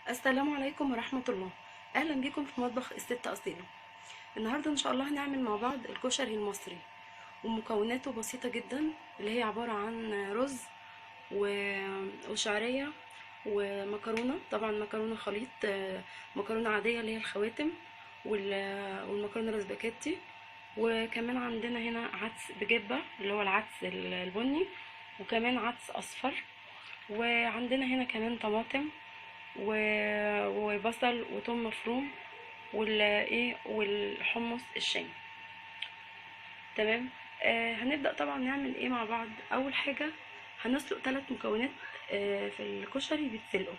السلام عليكم ورحمة الله. أهلا بكم في مطبخ الست أصيلة. النهاردة إن شاء الله هنعمل مع بعض الكشري المصري، ومكوناته بسيطة جدا، اللي هي عبارة عن رز وشعرية ومكرونة، طبعا مكرونة خليط، مكرونة عادية اللي هي الخواتم، والمكرونة الاسباجيتي، وكمان عندنا هنا عدس بجبة اللي هو العدس البني، وكمان عدس أصفر، وعندنا هنا كمان طماطم وبصل وثوم مفروم والحمص الشامي. تمام. هنبدأ طبعا نعمل ايه مع بعض. اول حاجة هنسلق 3 مكونات في الكشري بيتسلقوا،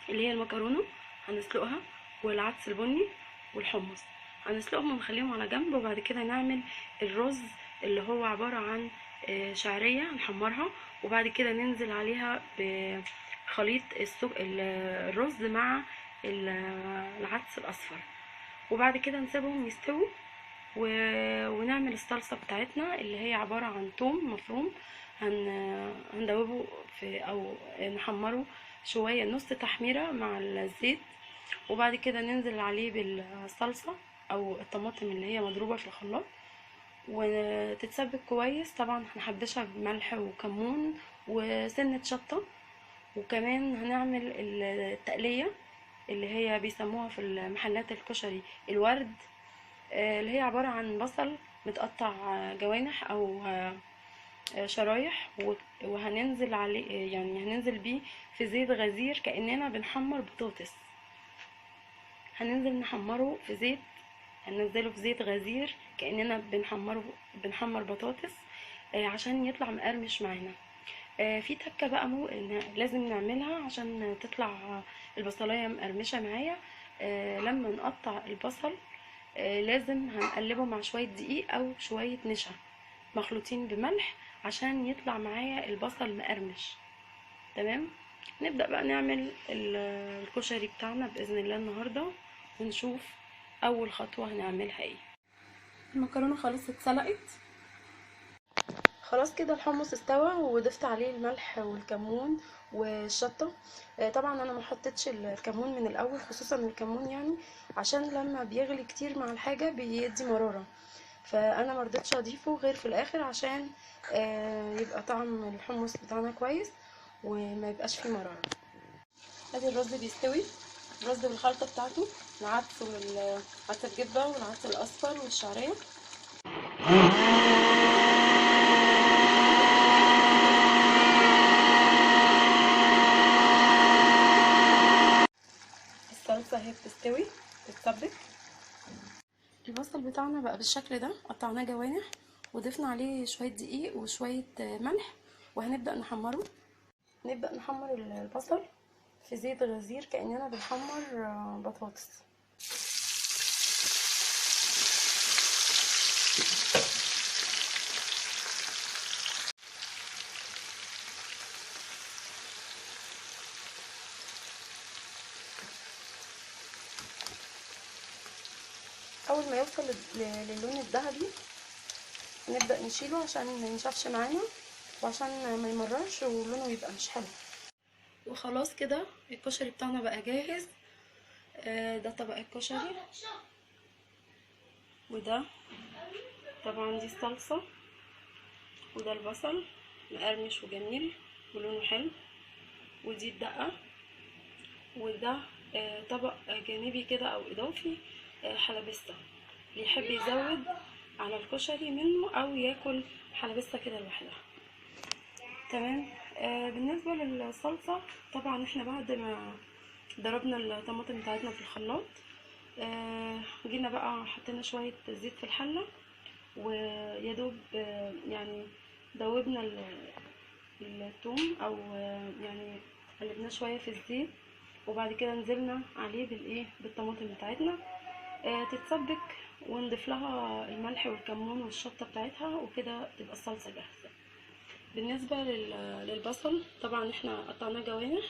اللي هي المكرونة هنسلقها، والعدس البني، والحمص هنسلقهم ونخليهم على جنب. وبعد كده نعمل الرز اللي هو عبارة عن شعرية نحمرها، وبعد كده ننزل عليها بخليط الرز مع العدس الأصفر، وبعد كده نسيبهم يستووا ونعمل الصلصة بتاعتنا اللي هي عبارة عن توم مفروم هندوبه في أو نحمره شوية نص تحميرة مع الزيت، وبعد كده ننزل عليه بالصلصة أو الطماطم اللي هي مضروبة في الخلاط، وتتسبك كويس. طبعا هنحبشها بملح وكمون وسنة شطة، وكمان هنعمل التقلية اللي هي بيسموها في المحلات الكشري الورد، اللي هي عبارة عن بصل متقطع جوانح او شرايح، وهننزل عليه، يعني هننزل بيه في زيت غزير كأننا بنحمر بطاطس. هننزل نحمره في زيت، هننزله في زيت غزير كأننا بنحمر بطاطس عشان يطلع مقرمش معانا. في تكه بقى مو لازم نعملها عشان تطلع البصلايه مقرمشه معايا. لما نقطع البصل لازم هنقلبه مع شوية دقيق او شوية نشا مخلوطين بملح عشان يطلع معايا البصل مقرمش. تمام. نبدأ بقى نعمل الكشري بتاعنا باذن الله النهارده، ونشوف اول خطوة هنعملها ايه. المكرونه خلاص اتسلقت خلاص كده، الحمص استوى وضفت عليه الملح والكمون والشطه. طبعا انا ما حطيتش الكمون من الاول، خصوصا الكمون يعني عشان لما بيغلي كتير مع الحاجة بيدي مرارة، فانا ما رضيتش اضيفه غير في الاخر عشان يبقى طعم الحمص بتاعنا كويس وما يبقاش فيه مرارة. ادي الرز بيستوي، الرز بالخلطه بتاعته، العدس والعدس الجبة والعدس الاصفر والشعريه. الصلصه اهي بتستوي بتتسبك. البصل بتاعنا بقى بالشكل ده، قطعناه جوانح وضفنا عليه شوية دقيق وشوية ملح، وهنبدا نحمره. نبدا نحمر البصل في زيت غزير كاننا بنحمر بطاطس. اول ما يوصل للون الذهبي نبدأ نشيله عشان ما ينشفش معانا وعشان ما يمررش ولونه يبقى مش حلو. وخلاص كده الكشري بتاعنا بقى جاهز. ده طبق الكشري، وده طبعا دي الصلصة، وده البصل مقرمش وجميل ولونه حلو، ودي الدقة، وده طبق جانبي كده او اضافي حلبسة، اللي يحب يزود على الكشري منه او ياكل حلبسة كده لوحدها. تمام. بالنسبة للصلصة طبعا احنا بعد ما ضربنا الطماطم بتاعتنا في الخلاط، جينا بقى حطينا شوية زيت في الحلة، ويدوب يعني دوبنا الثوم او يعني قلبناه شوية في الزيت، وبعد كده نزلنا عليه بالايه بالطماطم بتاعتنا تتسبك، ونضيف لها الملح والكمون والشطه بتاعتها، وكده تبقى الصلصه جاهزة. بالنسبة للبصل طبعا احنا قطعناه جوانح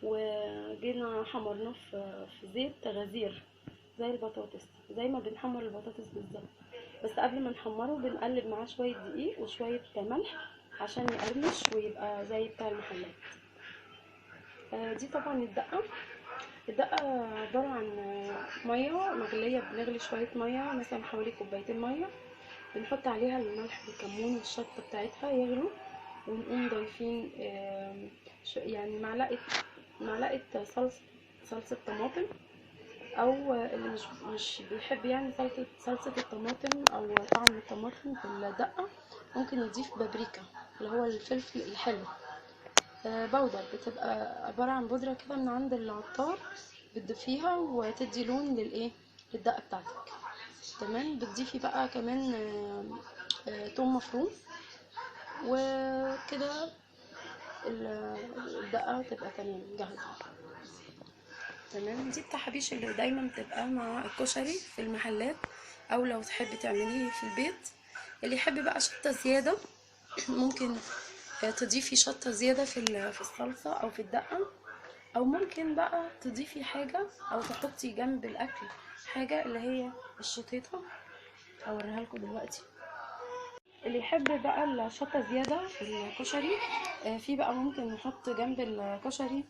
وجينا حمرناه في زيت غزير زي البطاطس، زي ما بنحمر البطاطس بالظبط، بس قبل ما نحمره بنقلب معاه شوية دقيق وشوية ملح عشان يقرمش ويبقى زي بتاع المحلات. دي طبعا الدقة. الدقة عبارة عن مية مغليه، بنغلي شوية مية مثلا حوالي كوبايتين مية، بنحط عليها الملح والكمون والشطه بتاعتها يغلو، ونقوم ضايفين يعني معلقه صلصه طماطم، او اللي مش بيحب يعني صلصه الطماطم او طعم الطماطم في الدقة ممكن يضيف بابريكا اللي هو الفلفل الحلو، بودر، بتبقى عبارة عن بودره كده من عند العطار، بتضيفيها وتدي لون للايه للدقه بتاعتك. تمام. بتضيفي بقى كمان توم مفروم، وكده الدقة تبقى تمام جاهزة. تمام. دي التحابيش اللي دايما بتبقى مع الكشري في المحلات، او لو تحبي تعمليه في البيت. اللي يحب بقى شطه زيادة ممكن تضيفي شطه زيادة في الصلصه او في الدقة، او ممكن بقى تضيفي حاجة او تحطي جنب الاكل حاجة اللي هي الشطيطه، هوريها لكم دلوقتي. اللي يحب بقى الشطه زيادة في الكشري، في بقى ممكن نحط جنب الكشري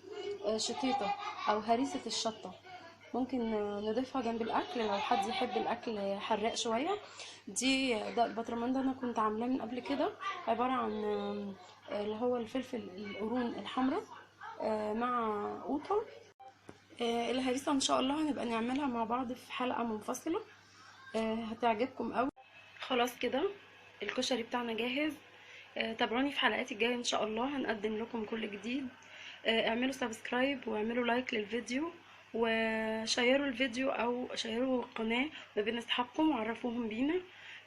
شطيطه او هريسه الشطه، ممكن نضيفها جنب الاكل لو حد يحب الاكل حراق شوية. ده البطرمان ده انا كنت عاملاه من قبل كده، عبارة عن اللي هو الفلفل القرون الحمراء مع قوطه. الهريسه ان شاء الله هنبقى نعملها مع بعض في حلقة منفصلة، هتعجبكم قوي. خلاص كده الكشري بتاعنا جاهز. تابعوني في حلقاتي الجاية ان شاء الله، هنقدم لكم كل جديد. اعملوا subscribe واعملوا like للفيديو، وشيروا الفيديو او شيروا القناة ما بين اصحابكم وعرفوهم بينا.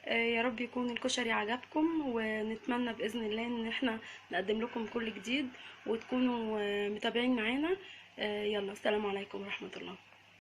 يا رب يكون الكشري عجبكم، ونتمنى باذن الله ان احنا نقدم لكم كل جديد وتكونوا متابعين معانا. يلا السلام عليكم ورحمة الله.